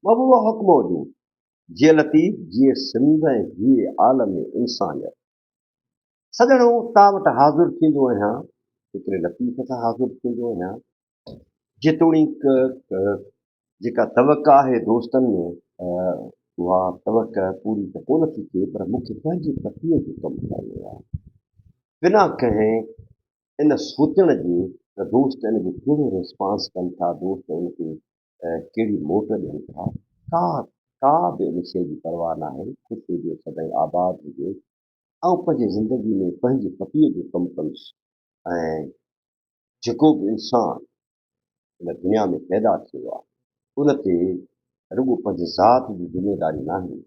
محبوبه حق موجود. جيئي لطيف، جيئي سنڌ ۽ جيئي عالم انسانيت. سڄڻو تان وٽ حاضر ٿيندو آهيان، فڪر لطيف سان حاضر ٿيندو آهيان. جيتوڻيڪ جيڪا توقع آهي دوستن ۾ اها توقع پوري ته ڪونه ٿي ٿئي پر مون کي پنهنجي پتيء جو ڪم ڪرڻو آهي. بنا ڪنهن ان سوچڻ جي ته دوست ان جو ڪهڙو ريسپانس ڪن ٿا، دوست ان تي ڪهڙي موٽ ڏين ٿا، ڪا ڪا به ان شيء جي پرواهه ناهي، خوش هجو سدائين آباد هجو. آئون پنهنجي زندگي ۾ پنهنجي پتيء جو ڪم ڪندس ۽ جيڪو به انسان هن دنيا ۾ پيدا ٿيو آهي، ان تي رڳو پنهنجي ذات جون ذميداريون ناهن،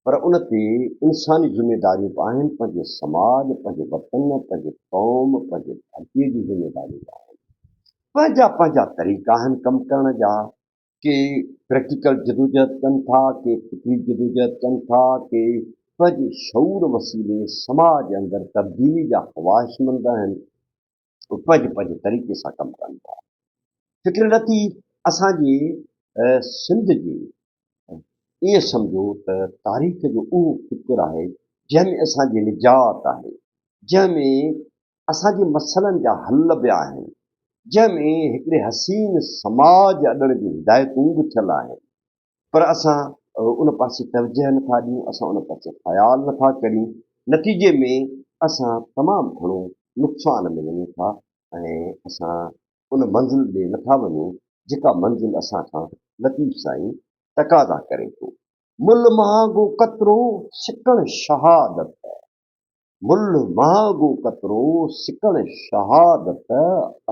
پر ان تي انساني ذميداريون به آهن، پنهنجي سماج، پنهنجي وطن، پنهنجي قوم، پنهنجي ڌرتيء جون ذميداريون به آهن. پنهنجا پنهنجا طريقا آهن ڪم ڪرڻ جا، ڪي پريڪٽيڪل جدوجهد ڪن ٿا، ڪي فڪري جدوجهد ڪن ٿا، ڪي پنهنجي شعور وسيلي سماج اندر تبديلي جا خواهشمند آهن، اهي پنهنجي پنهنجي طريقي سان ڪم ڪن ٿا. فڪر لطيف اسان جي سنڌ جي ائين سمجهو ته تاريخ جو اهو فڪر آهي جنهن ۾ اسان جي نجات آهي، جنهن ۾ اسان جي مسئلن جا حل به آهن، جنهن ۾ هڪڙي حسين سماج اڏڻ جون هدايتون به ٿيل آهن، پر اسان ان پاسي توجهه نه ٿا ڏيون، اسان ان پاسي خيال نه ٿا ڪريون، نتيجي ۾ اسان تمام گهڻو نقصان ۾ وڃون ٿا ۽ اسان ان منزل ڏي نه ٿا وڃون، جيڪا منزل اسان کان لطيف سائين تقاضا ڪري ٿو. ملهه مهانگو قطرو، سڪڻ شهادت. ملهه مهانگو قطرو، سڪڻ شهادت،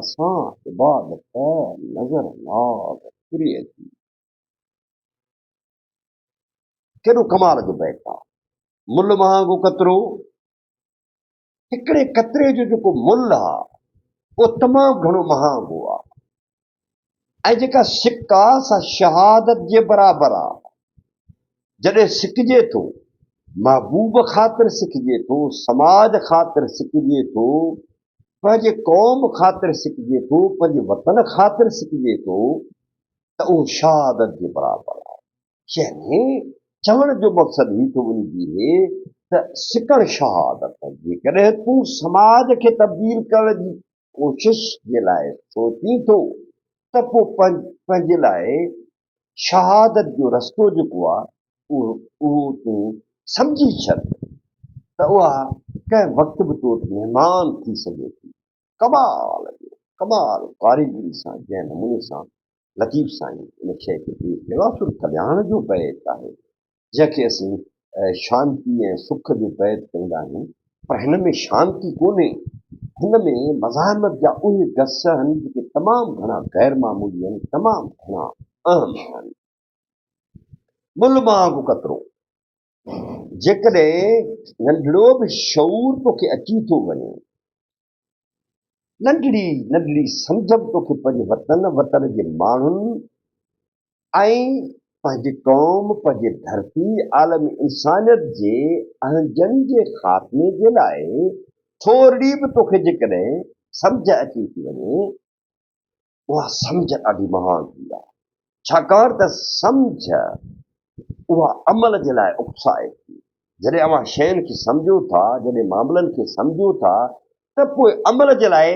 اسان عبادت، نظر ناز پرينء جي. ڪيڏو ڪمال جو بيت آ. ملهه مهانگو قطرو، هڪڙي قطري جو جيڪو ملهه آ، اهو تمام گهڻو مهانگو آ ۽ جيڪا سڪ آ سا شهادت جي برابر آ. جڏهن سڪجي ٿو، محبوب خاطر سڪجي ٿو، سماج خاطر سڪجي ٿو، پنهنجي قوم خاطر سڪجي ٿو، پنهنجي وطن خاطر سڪجي ٿو ته اهو شهادت جي برابر آ. يعني چوڻ جو مقصد هي ٿو وڃي بيهي ته سڪڻ شهادت، جيڪڏهن تون سماج کي تبديل ڪرڻ جي ڪوشش جي لاء سوچين ٿو ته پوء پنهنجي لاء شهادت جو رستو جيڪو آهي اهو تون سمجهي ڇڏ ته اها ڪنهن وقت به تو وٽ مهمان ٿي سگهي ٿي. ڪمال جو ڪمال ڪاريگري سان جنهن نموني سان لطيف سائين ان شيء کي پيش ڪيو آهي سو ڪلياڻ جو بيت آهي جنهن کي اسين شانتي ۽ سک جو بيت چوندا آهيون پر هن ۾ شانتي ڪونهي هن ۾ مزاحمت جا اهي گس آهن جيڪي تمام گهڻا غير معمولي آهن تمام گهڻا اهم آهن. ملهه مهانگو قطرو جيڪڏهن ننڍڙو به شعور توکي اچي ٿو وڃي، ننڍڙي ننڍڙي سمجهه به توکي پنهنجي وطن، وطن جي ماڻهن ۽ پنهنجي قوم، پنهنجي ڌرتي، عالم انسانيت جي اهنجن جي خاتمي جي لاء ٿورڙي به توکي جيڪڏهن سمجهه اچي ٿي وڃي، اها سمجهه ڏاڍي مهانگي آهي، ڇاڪاڻ ته سمجهه اها عمل جي لاء اڪسائي ٿي. جڏهن اوهان شين کي سمجهو ٿا، جڏهن معاملن کي سمجهو ٿا ته پوء عمل جي لاء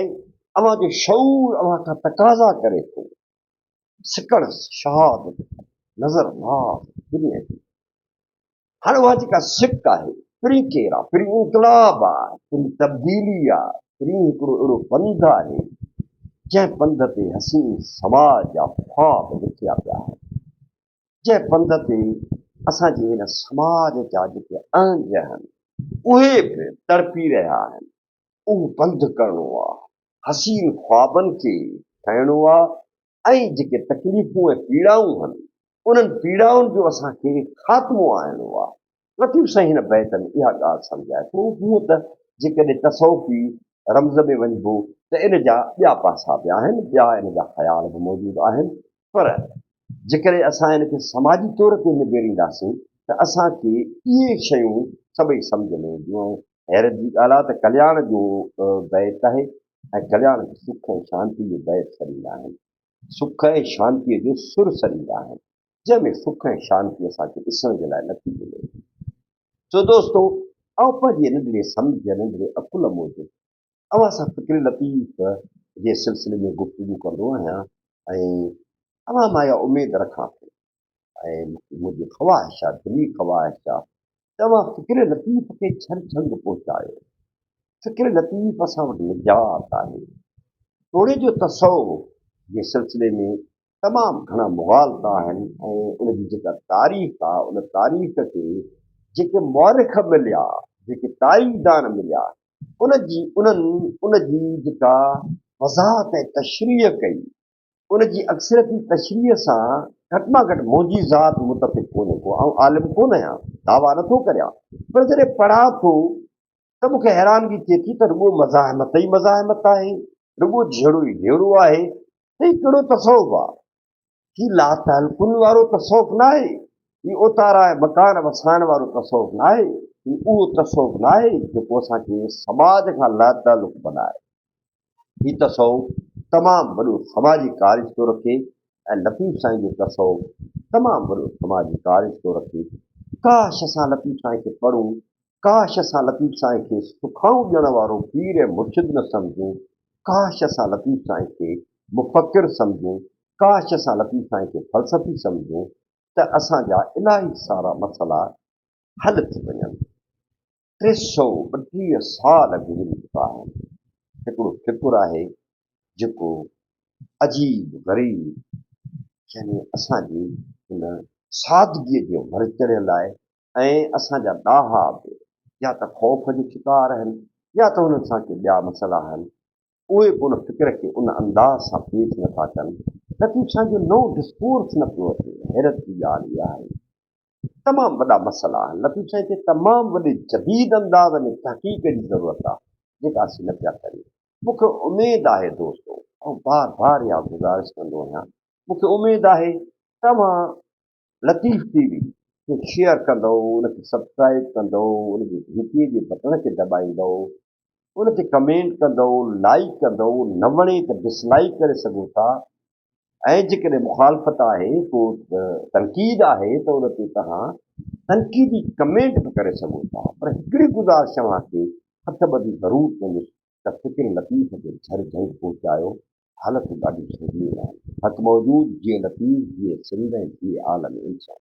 اوهان جو شعور اوهان کان تقاضا ڪري ٿو. سڪڻ شهادت نظر ناز دنيا جي. هاڻي اها جيڪا سڪ آهي، پرين ڪير آ؟ پرين انقلاب آ، پرين تبديلي آ، پرين هڪڙو اهڙو پنڌ آهي، جنهن پنڌ تي حسين سماج جا خواب لکيا پيا آهن، جنهن پنڌ تي اسان جي هن سماج جا جيڪي اهنج آهن، اهي به تڙپي رهيا آهن، اهو پنڌ ڪرڻو آ، حسين خوابن کي کڻڻو آ ۽ جيڪي تڪليفون ۽ پيڙائون هن، انهن پيڙائن جو اسان کي خاتمو آڻڻو آهي. لطيف سائين هن بيت ۾ اها ڳالهه سمجهائي ٿو. هونء ته جيڪڏهن تصوفي رمز ۾ وڃبو ته ان جا ٻيا پاسا به آهن، ٻيا ان جا خيال به موجود آهن، پر جيڪڏهن اسان ان کي سماجي طور تي نبيرينداسين ته اسان کي اهي شيون سڀئي سمجهه ۾ اينديون ۽ حيرت جي ڳالهه آهي ته ڪلياڻ جو بيت آهي ۽ ڪلياڻ کي سک ۽ شانتي جو بيت سڏيندا آهن. سک ۽ شانتيء جو سر سڏيندا آهن. جنهن ۾ سک ۽ شانتي اسان کي ڏسڻ جي لاء نٿي ملي. سو دوستو آئون پنهنجي ننڍڙي سمجهه، ننڍڙي عقل موجب اوهان سان فڪر لطيف جي سلسلي ۾ گفتگو ڪندو آهيان ۽ اوهان مان اها اميد رکان ٿو ۽ منهنجي خواهش آهي، دلي خواهش آهي ته اوهان فڪر لطيف کي ڇر جهنگ پهچايو. فڪر لطيف اسان وٽ نجات آهي. توڙي جو تصوف جي سلسلي ۾ تمام گهڻا مغالطا آهن ۽ ان جي جيڪا تاريخ آهي ان تاريخ کي جيڪي مؤرخ مليا، جيڪي تاريخدان مليا، ان جي انهن ان جي جيڪا وضاحت ۽ تشريح ڪئي، ان جي اڪثريتي تشريح سان گهٽ مان گهٽ منهنجي ذات متفق ڪونهي ڪو، آئون عالم ڪونه آهيان، دعويٰ نٿو ڪريان، پر جڏهن پڙهان ٿو ته مون کي حيرانگي ٿئي ٿي ته رڳو مزاحمت ئي مزاحمت آهي، رڳو جهيڙو ئي جهيڙو آهي ته هي ڪهڙو تصوف آ؟ هي لاتعلقن وارو تصوف ناهي، هي اوتارا ۽ مڪان وسائڻ وارو تصوف ناهي، هي اهو تصوف ناهي جيڪو اسان کي سماج کان لاتعلق بنائي. هي تصوف تمام وڏو سماجي ڪارج ٿو رکي ۽ لطيف سائين جو تصوف تمام وڏو سماجي ڪارج ٿو رکي. ڪاش اسان لطيف سائين کي پڙهون، ڪاش اسان لطيف سائين کي سکائون ڏيڻ وارو پير ۽ مرشد نه سمجهون، ڪاش اسان لطيف سائين کي مفڪر سمجهون، ڪاش اسان لطيف سائين کي فلسفي سمجهون ته اسان جا الاهي سارا مسئلا حل ٿي وڃن. 332 سال گذري چڪا آهن. هڪڙو فڪر آهي جيڪو عجيب غريب يعني اسان جي هن سادگيء جي ور چڙهيل آهي ۽ اسان جا ڏاها به يا ته خوف جو شڪار آهن يا ته انهن سان ڪي ٻيا مسئلا آهن اهي به ان فڪر کي ان انداز سان پيش نٿا ڪن. لطيف سائين جو نئون ڊسڪورس نه پيو اچي. حيرت جي ڳالهه اها آهي تمام وڏا مسئلا آهن. لطيف سائين تي تمام وڏي جديد انداز ۾ تحقيق جي ضرورت آهي، جيڪا اسين نه پيا ڪريون. مون کي اميد آهي دوستو، آئون بار بار اها گذارش ڪندو آهيان، مون کي اميد آهي ته اوهان لطيف ٽي وي کي شيئر ڪندؤ، ان کي سبسڪرائيب ڪندؤ، ان جي گهنٽي جي بٽڻ کي دٻائيندؤ، ان تي ڪمينٽ ڪندؤ، لائيڪ ڪندؤ، نه وڻي ته ڊس لائيڪ ڪري سگهو ٿا. ۽ جيڪڏهن مخالفت آهي، ڪو تنقيد آهي ته ان تي توهان تنقيدي ڪمينٽ به ڪري سگهو ٿا پر هڪڙي گذارش اوهان کي هٿ ٻڌي ضرور ڪندس ته فڪر لطيف کي جھر جھنگ پهچايو، حالتون ڏاڍيون سنگين آهن. حق موجود، جيئي لطيف، جيئي سنڌ ۽ جيئي عالم انسان.